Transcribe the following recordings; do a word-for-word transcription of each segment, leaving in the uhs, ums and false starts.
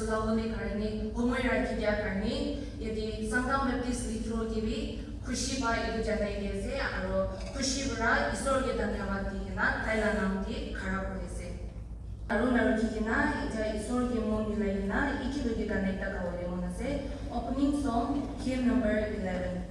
Zalone karani, homoi rakhi dia karani, yadi Sangtam Baptist Lithro kibi, khushi ba idu janai dia se, aro khushi bura Isor ke dhanyavad dikena, taila naam di khara kore se. Aro narukhikena, ija Isor ke mon milaikena, iki dogi gana ekta gabo de mon ase, opening song, hymn number eleven.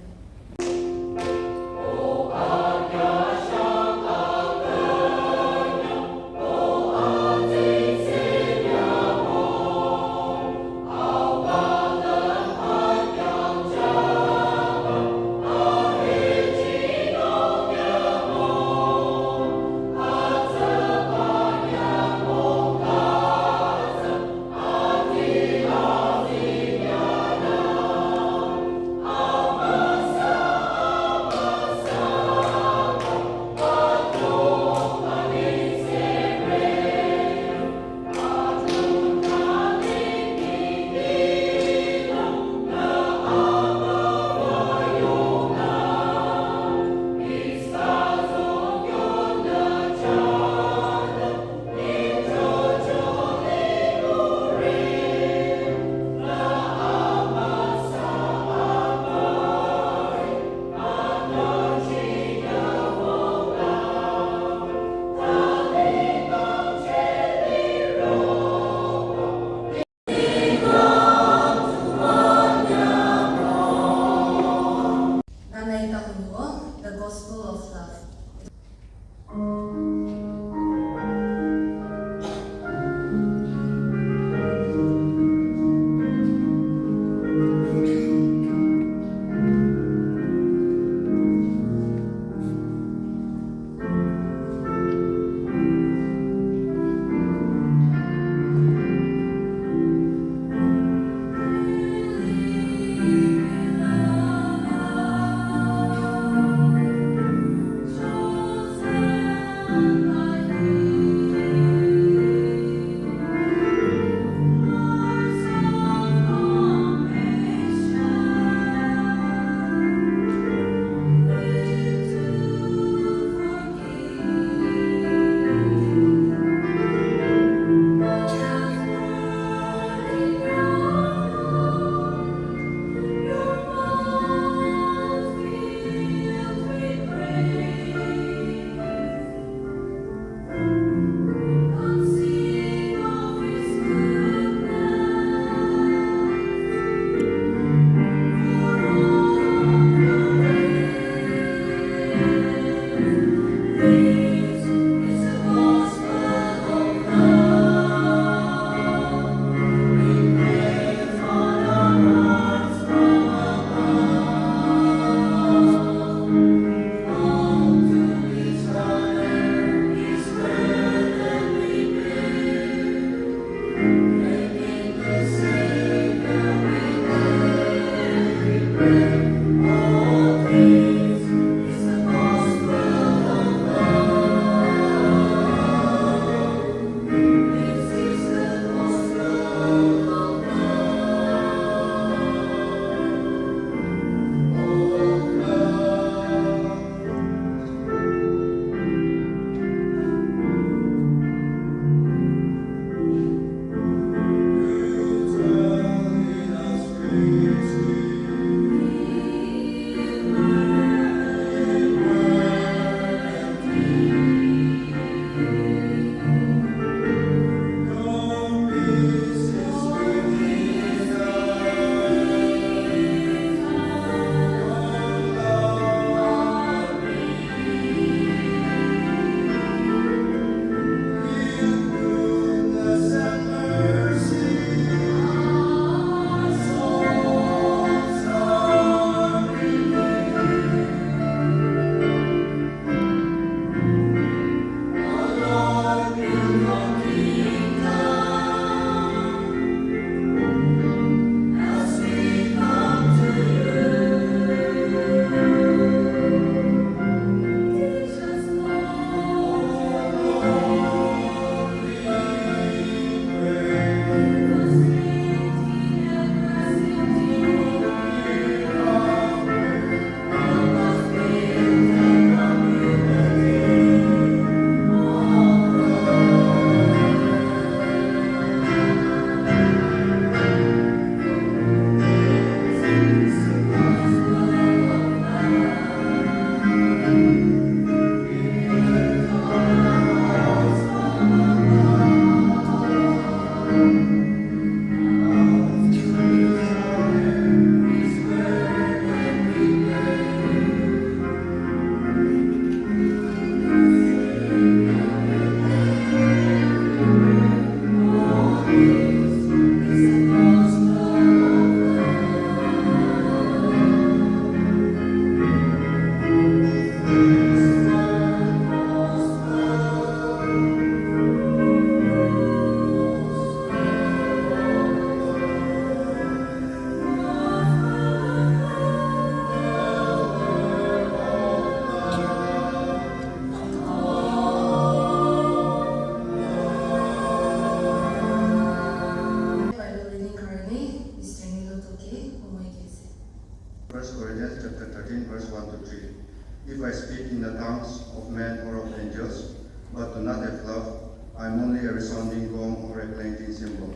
a sounding gong or a clanging cymbal.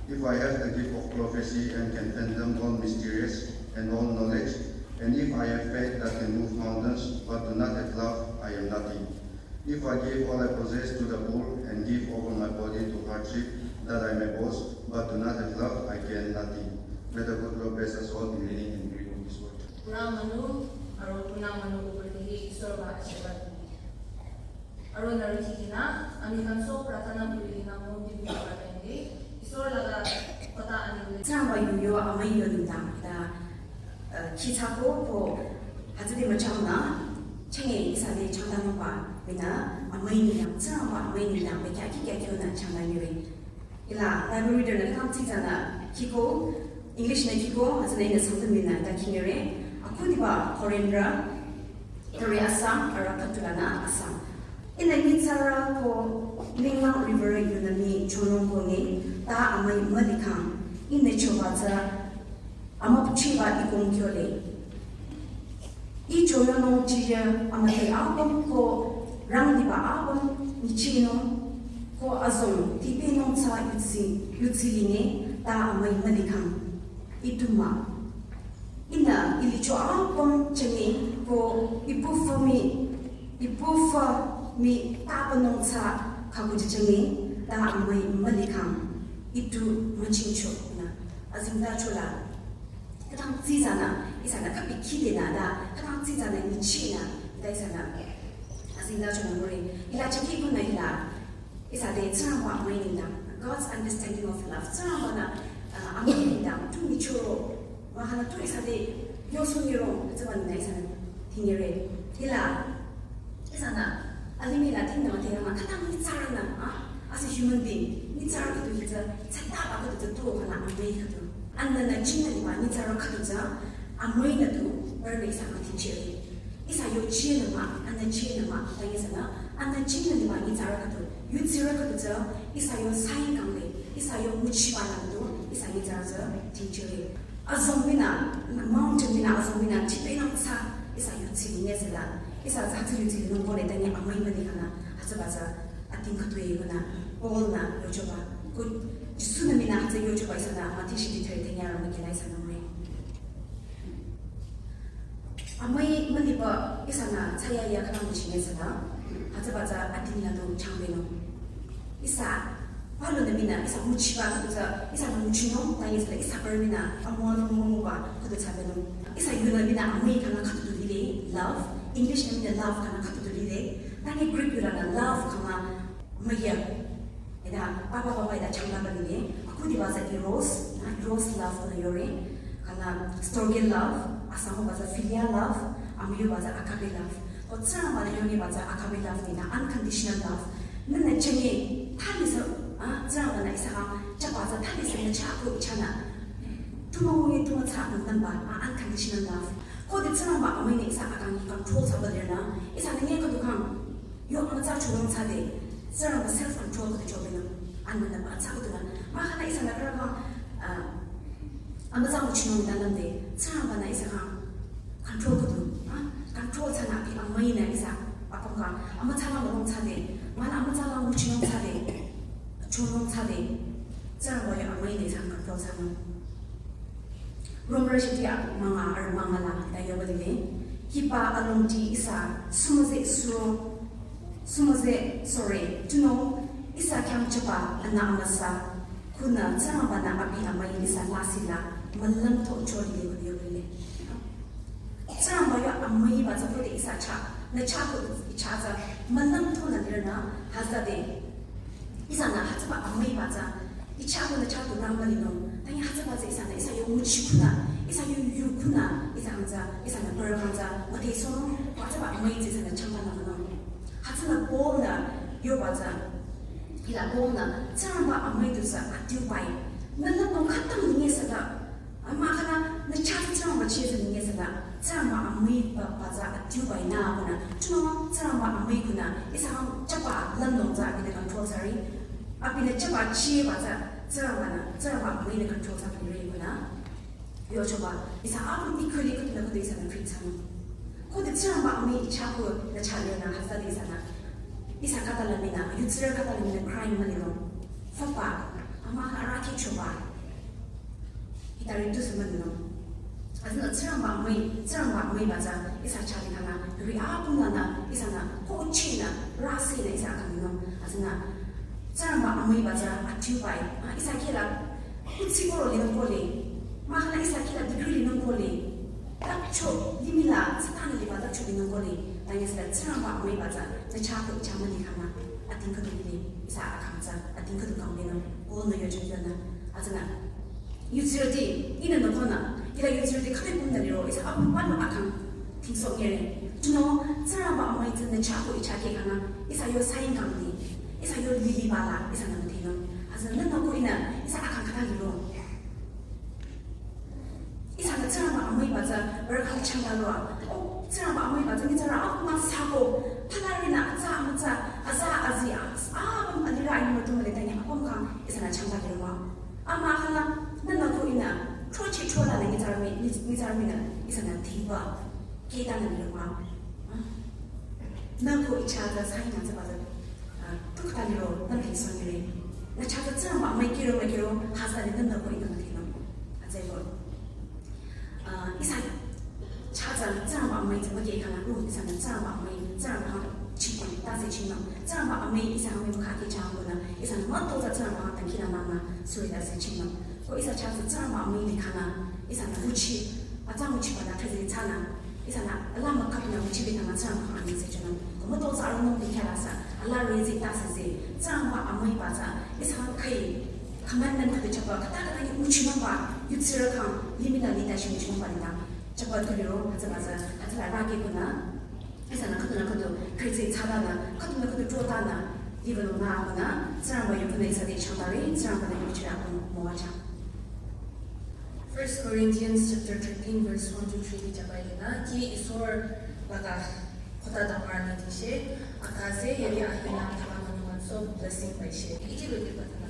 If I have the gift of prophecy and can fathom all mysteries and all knowledge, and if I have faith that can move mountains, but do not have love, I am nothing. If I give all I possess to the poor and give over my body to hardship that I may boast, but do not have love, I gain nothing. May the good Lord bless us all in reading and reading of His word. Puna manu, aro puna manu upre hi Isor ba ashirbad. Aro nari thikina, ami khan sob prarthana kuri kina mon di bhi kora time de, Isor laga kotha ani le. Tsingrangba yu yo amai yo nengdang ta, eh, khi thsako ko, hütsüde müchang na, chenge ihsa de changtanungba, bina, amai nengdang, Tsingrangba amai nengdang, be kya ki kya kyo na changtan yore. Hila, Bible reader nü khang tsi tsünü khiko, English nü khiko, hütsünü ihnü Sangtam minü ta khingere, akhudiba Korinth rü, tare asang, ara khütulanü asang. Ihnü nyitsarü ko Ninglang River yunü mii chonung ko nge, ta amai mülikhang, ihnü choba tsü, amüpchiba ikong kyole. I choyonung chiye amüte apüm ko rangliba apüm nyichinung ko azong tipenung tsü yutsi, yutsi linge ta amai mülikhang. Ituma. Ihnü ilicho apüm chenge ko ipufa mii, ipufa mii tapanung tsü khakuji chenge ta amai mülikhang. Itu müchingcho na. Azingda chola. Khütang tsitsanü, ihsanü kapi khide nü da, khütang tsitsanü nyichi nü, da ihsanü. Azingda chonü ngure, ila chiki kunü ila, ihsa de Tsingrangba amai nengdang, God's understanding of love. Tsingrangba nü, ah, amai nengdang, tu nyichoro, mahana tu ihsa de, yosun yoro, tsaba nü ihsanü, tingere. Ila, ihsanü, alimih la ting nü, ting nü, khütang nyitsarü nü, ah, as a human being, nyitsarü khüdu hitsü, tsataba khüdu tsü tu khana amai khüdu. Anna nü chingnü liba nyitsarü khüdu tsü, amai nü tu, ber nü ihsa kha tingchire. Ihsa yo chingnü mah, anna chingnü mah, ta ihsanü, anna chingnü liba nyitsarü khüdu, yutsirü khüdu tsü, ihsa yo saying kangle, ihsa yo nguchiba la khüdu, ihsa nyitsarü tsü tingchire. Azong minü, mountain minü, azong minü, tipenung tsü, ihsa yutsi linge sela, ihsa tsü hütsü yutsi linung kole, ta nge amai mülikhang nü, hütsüba tsü, ating khütoi kunü, Paul nü, yochoba, ku, Jisu nü minü, hütsü yochoba ihsanü, mati shidi thare tenya rama kela ihsanü mure. Amai müliba ihsanü, tsaya ya khütang nguchinge sela, hütsüba tsü, ating la du changbenung. Ihsa, Paul nü minü, ihsa nguchiba khüdu tsü, ihsanü nguchinung, ta ihsa, ihsa ber minü, amonung momuba khüdu tsü benung. Ihsa yunü minü amai khana khüdu tu lile, love. English nü minü love khana khüdu tu lile. Ta nge Greek yu lanü love khana maya. Ida, papa papa ida changla ba lile. Akhudiba tsü eros, na eros love khana yore. Khana storge love, asamoba tsü philia love, amüyuba tsü agape love. Ko Tsingrangba nü yongiba tsü agape love nü, unconditional love. Nünü chenge, thali sü, ah, Tsingrangba nü ihsa kha, chaba tsü thali sü nü chaku chanü. Tuma wungi tuma tsü nü namba, ah, unconditional love. Ko de Tsingrangba amai nü ihsa akang control thsaba lir nü, ihsa nü nge khüdu khang, yo amütsa chonung thsade, Tsingrangba self control khüdu chobenung, anna nü ba tsü khüdu nü. Mahkhang ihsanü khürü khang, ah, amütsa nguchinung nü nande, Tsingrangba nü ihsa kha control khüdu, ah, control thsanü abi amai nü ihsa apüm kha, amütsa la mülung thsade, mahkhang amütsa la nguchinung thsade, chonung thsade, Tsingrangba yo amai nü ihsa control thsanung. Romrü shidi münga arüh münga la ta yoba lile. Hiba alongdi ihsa sumüze suro, sumüze sore, tunüo ihsa khyang chaba anü amüsa, kunü Tsingrangba nü abi amai ihsa lasih la, mülümto cho lile kunü yoba lile. Tsingrangba yo amaiba tsü khode ihsa chah, nü chah ko ihsa tsü, mülümto nü lir nü, hütsüde. Ihsanü hütsüba amaiba tsü, I chah ko nü chah tu rang mülinung. Ta nge hütsüba tsü ihsanü, ihsa yo nguchi kunü, ihsa yo yu kunü, ihsa hangtsü, ihsanü pür hangtsü, müdhe sonung, hütsüba amai tsü ihsanü changba nü münung. Hütsünü Paul nü yoba tsü, hila Paul nü, Tsingrangba amai du tsü adiubai. Nü nü nung khütang linge sata, ama khana, nü chah tu Tsingrangba cheh tsü linge sata, Tsingrangba amaiba ba tsü adiubai nü kunü, tunüo Tsingrangba amai kunü, ihsa hang chaba lümlong tsü abinü control thsare. Abinü chaba chehba tsü, Tsingrangba nü, Tsingrangba amai nü control thsare kunü. Yochoba, ihsa apüm equally khüdu nü khüdu ihsanü treat thsanung. Khode Tsingrangba amai I chah ko nü chah lir nü hütsüde ihsanü. Ihsa khüta la minü, yutsirü khüta la minü crime mülinung. Fapa, ama arahkheh choba. Hitari tusü münung. Azünü Tsingrangba amüi, Tsingrangba amüiba tsü ihsa chah likhang nü, ri apüm lanü, ihsanü, ko chinü, rasi nü ihsa akang nung. Azünü Tsingrangba amüiba tsü atiubai, a, ihsa kihla, kutsi koro linung kole. Mahkhang ihsa kihla degree linung kole. Tapcho, limih la, Satan liba tapcho linung kole. Tanyesü Tsingrangba amüiba tsü, nü chah ko ichah mülikhang nü, ating khüdu lile, ihsa akang tsü, ating khüdu kang linung, ko nü yochuk yonü. Azünü, yutsirüti, ihnü nü konü, ila yutsirüti khüdu pümda liro, ihsa apüm panu akang, tingsoh ngere. Tunüo, Tsingrangba amüi tsü nü chah ko ichah kehkhang nü, ihsa yo sayin kang li, ihsa yo liliba la, ihsanü müdhenung. Azünü nü ko ihnü, ihsa akang khüta liro. Ihsanü Tsingrangba amüiba tsü, bürkhang changda lua. O, Tsingrangba amüiba tsü, nyitsarü apüm sako, palarinü, atsa, amütsa, aza, azi, a, apüm alira, ayi, mütu, müle, tanya, apüm kang, ihsanü changda liruma. Ama khala, nü nü ko ihnü, chochi chola nü nyitsarü mi, nyits-, nyitsarü mi nü, ihsanü tingba, keta nü liruma. Nü ko ichah tsü, sayi nü tsü ba tsü, a, tukta liro, nü lisa ngere. Nü chah tsü Tsingrangba amüi kiro, mükiro, hasa li nü nü ko ihnü müdhenung. Atsü ko. A, ihsa chah tsü Tsingrangba amüi tsü mükehkhang nü, ihsanü Tsingrangba amüi, Tsingrangba chikang, tase chingnü. Tsingrangba amüi, ihsa amüi mükha keh chah ko nü, ihsanü mütozah Tsingrangba tangkina nü nü, suri tase chingnü. Ko ihsa chah tsü Tsingrangba amüi likhang nü, ihsanü nguchi, atsa nguchiba nü, khüzi tsünü, ihsanü, ala mükap nü nguchi likhang nü Tsingrangba amüi se chingnü. Ko mütozah arunung likhang nü sü, ala rezi tase ze, Tsingrangba amüiba tsü, ihsa khe, commandment khüdu chaba, khüta khüta nyi nguchi nüba, yutsirü kang, limih la lita shi nguchi nüba lita. Chaba tu liro, hütsüba tsü, hütsüla rake ko nü, ihsanü khüdunü khüdu, kritsi tsada nü, khüdunü khüdu chota nü, liba nung nü, ko nü, Tsingrangba yu ko nü ihsa te changdare, Tsingrangba nü yuchirü ko müwajang. First Corinthians chapter thirteen verse one to three di chaba yinü, ki isor laga khüta damar nü tishe, akaze yari ahinü thaba manu manso blessing paishe. Iti lo di patana.